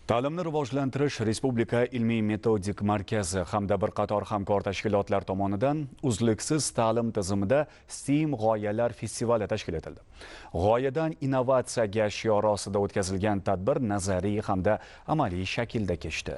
Ta'limni rivojlantirish Respublika ilmiy metodik markazi hamda bir qator hamkor tashkilotlar tomonidan uzluksiz ta'lim tizimida STEAM g'oyalar festivali tashkil etildi. G'oyadan innovatsiyaga shiori ostida o'tkazilgan tadbir nazariy hamda amaliy shaklda kechdi.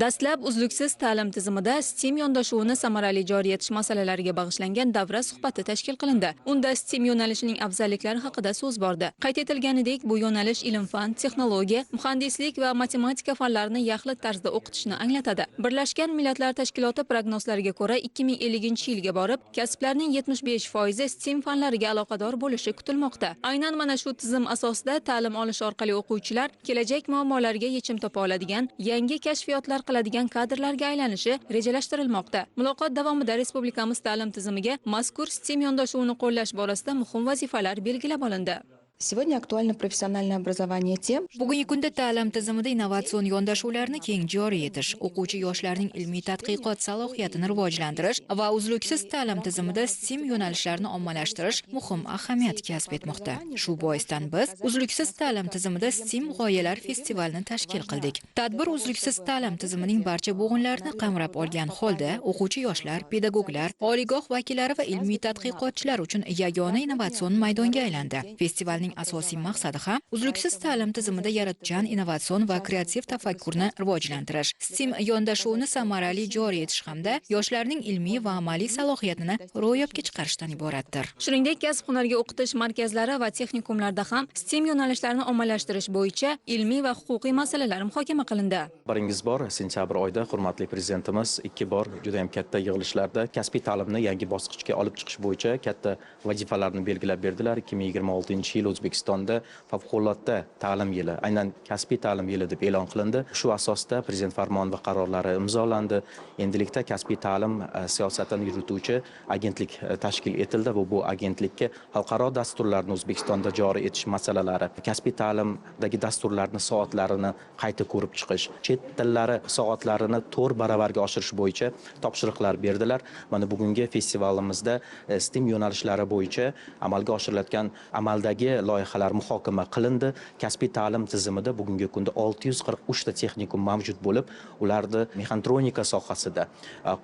Dastlab uzluksiz ta'lim tizimida STEAM yondashuvini samarali joriy etish masalalariga bag'ishlangan davra suhbati tashkil qilindi. Unda STEAM yo'nalishining afzalliklari haqida so'z bordi. Qayd etilganidek, bu yo'nalish ilm-fan, texnologiya, muhandislik va matematika fanlarini yaxlit tarzda o'qitishni anglatadi. Birlashgan Millatlar Tashkiloti prognozlariga ko'ra, 2050-yilga borib, kasblarning 75% STEAM fanlariga aloqador bo'lishi kutilmoqda. Aynan mana shu tizim asosida ta'lim olish orqali o'quvchilar kelajak muammolariga yechim topa oladigan yangi kashfiyotlar qiladigan kadrlarga aylanishi rejalashtirilmoqda. Muloqot davomida respublikamiz ta'lim tizimiga mazkur STEAM yondashuvini qo'llash borasida muhim vazifalar belgilab olindi. Сегодня актуально профессиональное образование тем, Bugungi kunda ta'lim tizimida innovatsion yondashuvlarni keng joriy etish, o'quvchi yoshlarning ilmiy tadqiqot salohiyatini rivojlantirish va uzluksiz ta'lim tizimida STEAM yo'nalishlarini ommalashtirish muhim ahamiyat kasb etmoqda. Shu boisdan biz uzluksiz ta'lim tizimida STEAM g'oyalar festivalini tashkil qildik. Tadbir uzluksiz ta'lim tizimining barcha bo'g'inlarini qamrab olgan holda o'quvchi yoshlar, pedagoglar, oliygoh vakillari va ilmiy tadqiqotchilar uchun yagona innovatsion maydonga aylandi. Festivalning asosiy maqsadi ham uzluksiz ta'lim tizimida yaratuvchan, innovatsion va kreativ tafakkurni rivojlantirish, STEAM yondashuvini samarali joriy etish hamda yoshlarning ilmiy va amaliy salohiyatini ro'yobga chiqarishdan iboratdir. Shuningdek, kasb-hunarga o'qitish markazlari va texnikumlarda ham STEAM yo'nalishlarini ommalashtirish bo'yicha ilmiy va huquqiy masalalar muhokama qilindi. Biringiz bor, sentyabr oyida hurmatli prezidentimiz 2 bor juda ham katta yig'ilishlarda kasbiy ta'limni yangi bosqichga olib chiqish bo'yicha katta vazifalarni belgilab berdilar. 2026-yil O'zbekistonda favqulodda ta'lim yili, aynan kasbiy ta'lim yili deb e'lon qilindi. Shu asosda prezident farmon va qarorlari imzolandi. Endilikda kasbiy ta'lim siyosatini yurituvchi agentlik tashkil etildi va bu agentlikka xalqaro dasturlarni O'zbekistonda joriy etish masalalari, kasbiy ta'limdagi dasturlarni soatlarini qayta ko'rib chiqish, chet tillari soatlarini 4 baravarga oshirish bo'yicha topshiriqlar berdilar. Mana bugungi festivalimizda STEAM yo'nalishlari bo'yicha amalga oshirilayotgan amaldagi loyihalar muhokama qilindi. Kasbiy ta'lim tizimida bugungi kunda 643 ta texnikum mavjud bo'lib, ularni mexatronika sohasida,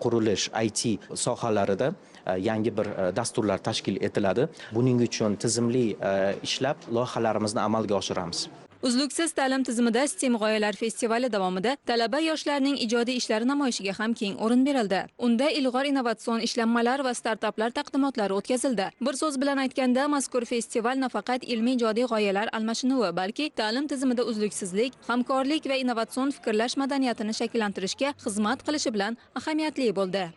qurilish, IT sohalarida yangi bir dasturlar tashkil etiladi. Buning uchun tizimli ishlab loyihalarimizni amalga oshiramiz. Uzluksiz ta'lim tizimida STEAM g'oyalar festivali davomida talaba yoshlarning ijodiy ishlari namoyishiga ham keng o'rin berildi. Unda ilg'or innovatsion ishlanmalar va startaplar taqdimotlari o'tkazildi. Bir so'z bilan aytganda, mazkur festival nafaqat ilmiy ijodiy g'oyalar almashinuvi, balki ta'lim tizimida uzluksizlik, hamkorlik va innovatsion fikrlash madaniyatini shakllantirishga xizmat qilishi bilan ahamiyatli bo'ldi.